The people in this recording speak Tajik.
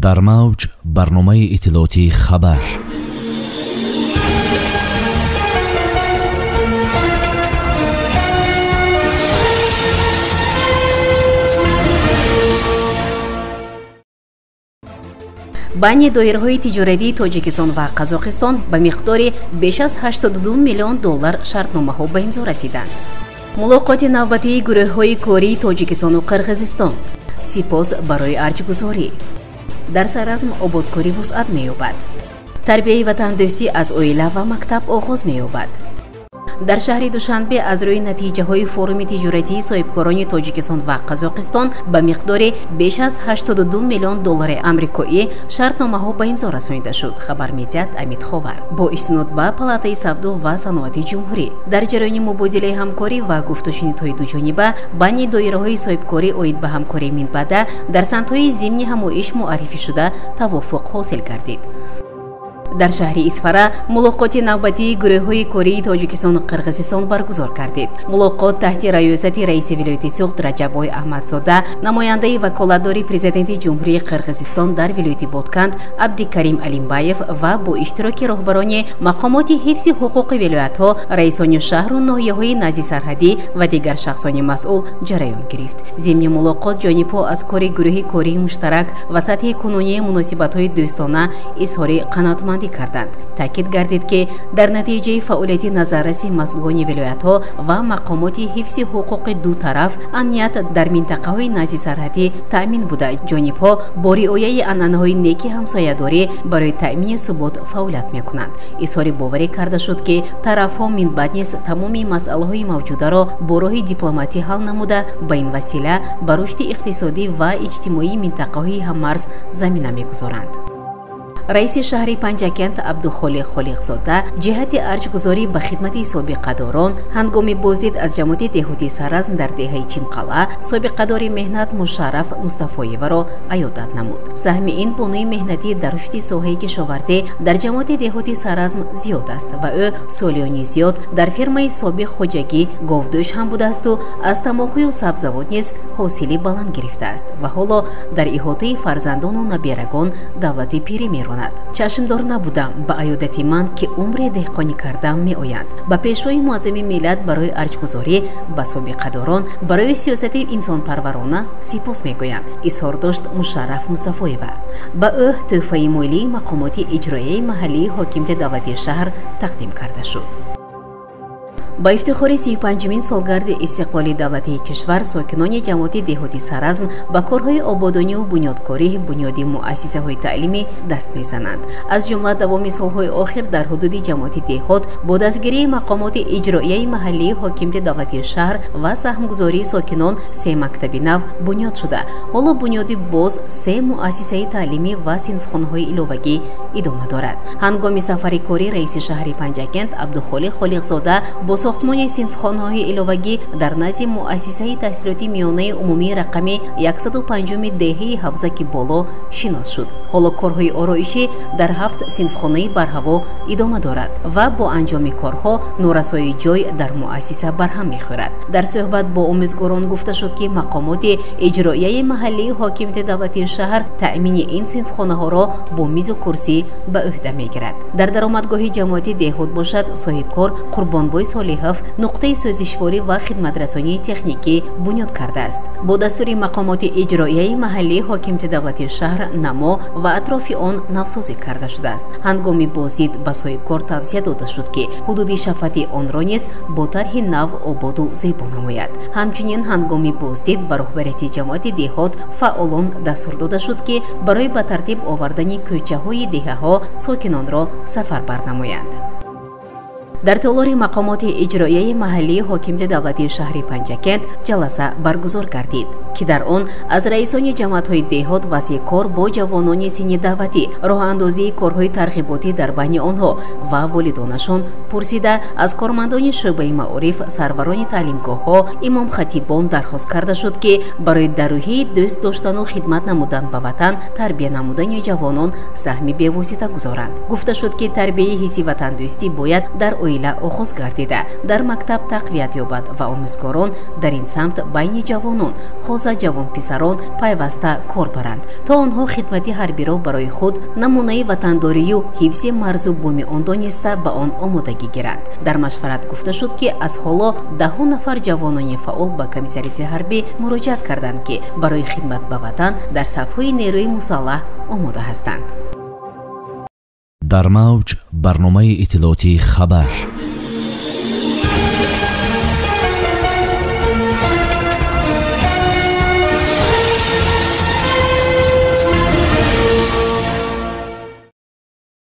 Дар мавҷ барномаи иттилоотии хабар. Байни доираҳои тиҷоратии Тоҷикистон ва Қазоқистон ба миқдори беш аз 82 миллион доллар шартномаҳо ба имзо расиданд. Мулоқоти навбатии гурӯҳҳои кории Тоҷикистону Қирғизистон. Сипос барои арҷгузорӣ. Дар Саразм ободкорӣ вусъат меёбад. Тарбияи ватандӯстӣ аз оила ва мактаб оғоз меёбад. Дар шаҳри Душанбе аз рӯи натиҷаҳои форуми тиҷоратии соҳибкорони Тоҷикистон ва Қазоқистон ба миқдори беш аз 82 миллион доллари амрикоӣ шартномаҳо ба имзо расонида шуд, хабар медиҳад Амид Ховар. Бо истинод ба Палатаи савдо ва саноати ҷумҳурӣ. Дар ҷараёни мубодилаи ҳамкорӣ ва гуфтушунидҳои дуҷониба байни доираҳои соҳибкорӣ оид ба ҳамкории минбаъда дар самтҳои зимни ҳамоиш муаррифӣ шуда тавофуқ ҳосил гардид. Дар шаҳри Исфара мулоқоти навбатии гурӯҳҳои кории Тоҷикистону Қирғизистон баргузор кардид. Мулоқот таҳти раёсати раиси вилояти Суғд Раҷаббой Аҳмадзода, намояндаи ваколатдори президенти Ҷумҳурии Қирғизистон дар вилояти Ботканд Абдикарим Алимбаев ва бо иштироки роҳбарони мақомоти ҳифзи ҳуқуқи вилоятҳо, раисони шаҳру ноҳияҳои назди сарҳадӣ ва дигар шахсони масъул ҷараён гирифт. Зимни мулоқот ҷонибҳо аз кори гурӯҳи кории муштарак ва сатҳи кунунии муносибатҳои дӯстона изҳори қаноатмандӣ карданд. Таъкид гардид, ки дар натиҷаи фаъолияти назарраси масъулони вилоятҳо ва мақомоти ҳифзи ҳуқуқи ду тараф амният дар минтақаҳои назди сарҳадӣ таъмин буда, ҷонибҳо бо риояи анъанаҳои неки ҳамсоядорӣ барои таъмини субот фаъолият мекунанд. Изҳори боварӣ карда шуд, ки тарафҳо минбаъд низ тамоми масъалаҳои мавҷударо бо роҳи дипломатӣ ҳал намуда, ба ин васила ба рушди иқтисодӣ ва иҷтимоии минтақаҳои ҳаммарз замина мегузоранд. Раиси шаҳри Панҷакент Абдухолиқ Холиқзода ҷиҳати арҷгузорӣ ба хидмати собиқадорон ҳангоми боздид аз ҷамоати деҳоти Саразм дар деҳаи Чимқалъа собиқадори меҳнат Мушарраф Мустафоеваро аёдат намуд. Саҳми ин бонуи меҳнатӣ дар рушди соҳаи кишоварзӣ дар ҷамоати деҳоти Саразм зиёд аст ва ӯ солиёни зиёд дар фирмаи собиқ хоҷагӣ говдӯш ҳам будаасту аз тамокую сабзавот низ ҳосили баланд гирифтааст ва ҳоло дар иҳотаи фарзандону наберагон давлати пирӣ меронад. Чашмдор набудам ба аёдати ман, ки умре деҳқонӣ кардам меоянд. Ба пешвои муаззами миллат барои арҷгузорӣ ба собиқадорон барои сиёсати инсонпарварона сипос мегӯям, изҳор дошт Мушарраф Мустафоева. Ба ӯ тӯҳфаи молии мақомоти иҷроияи маҳаллии ҳокимияти давлатии шаҳр тақдим карда шуд. Ба ифтихори 35-умин солгарди истиқлоли давлатии кишвар сокинони ҷамоати деҳоти Саразм ба корҳои ободониву бунёдкорӣ, бунёди муассисаҳои таълимӣ даст мезананд. Аз ҷумла давоми солҳои охир дар ҳудуди ҷамоати деҳот бо дастгирии мақомоти иҷроияи маҳаллии ҳокимияти давлатии шаҳр ва саҳмгузории сокинон 3 мактаби нав бунёд шуда, ҳоло бунёди боз 3 муассисаи таълимӣ ва синфхонаҳои иловагӣ идома дорад. Ҳангоми сафари корӣ раиси шаҳри Панҷакент Абдухолиқ Холиқзода бо сохтмони синфхонаҳои иловагӣ дар назди муассисаи таҳсилоти миёнаи умумии рақами 105 деҳаи Ҳавзаки Боло шинос шуд. Ҳоло корҳои ороишӣ дар 7 синфхонаи барҳаво идома дорад ва бо анҷоми корҳо норасоии ҷой дар муассиса барҳам мехӯрад. Дар суҳбат бо омӯзгорон гуфта шуд, ки мақомоти иҷроияи маҳаллии ҳокимияти давлатии шаҳр таъмини ин синфхонаҳоро бо мизу курсӣ ба ӯҳда мегирад. Дар даромадгоҳи ҷамоати деҳот бошад, соҳибкор Қурбонбой Солиҳов нуқтаи сӯзишворӣ ва хидматрасонии техникӣ бунёд кардааст. Бо дастури мақомоти иҷроияи маҳаллии ҳокимияти давлатии шаҳр намо ва атрофи он навсозӣ карда шудааст. Ҳангоми боздид ба соҳибкор тавсия дода шуд, ки ҳудуди шафати онро низ бо тарҳи нав ободу зебо намояд. Ҳамчунин ҳангоми боздид ба роҳбарияти ҷамоати деҳот фаъолон дастур дода шуд, ки барои ба тартиб овардани кӯчаҳои деҳаҳо сокинонро сафарбар намоянд. Дар толори мақомоти иҷроияи маҳаллии ҳокимияти давлатии шаҳри Панҷакент ҷаласа баргузор гардид, ки дар он аз раисони ҷамоатҳои деҳот вазъи кор бо ҷавонони синни даъватӣ, роҳандозии корҳои тарғиботӣ дар байни онҳо ва волидонашон пурсида, аз кормандони шӯъбаи маориф, сарварони таълимгоҳҳо, имомхатибон дархост карда шуд, ки барои дар рӯҳияи дӯст доштану хидмат намудан ба ватан, тарбия намудани ҷавонон саҳми бевосита гузоранд. Гуфта шуд, ки тарбияи ҳисси ватандӯстӣ бояд дар Оила оғоз гардида, дар мактаб тақвият ёбад ва омӯзгорон дар ин самт байни ҷавонон, хоса ҷавонписарон, пайваста кор баранд, то онҳо хидмати ҳарбиро барои худ намунаи ватандорию ҳифзи марзу буми он дониста, ба он омодагӣ гиранд. Дар машварат гуфта шуд, ки аз ҳоло даҳу нафар ҷавонони фаъол ба комиссариати ҳарбӣ муроҷиат карданд, ки барои хидмат ба ватан дар сафҳои нерӯи мусаллаҳ омода ҳастанд. Дар мавҷ барномаи иттилоотии «Хабар».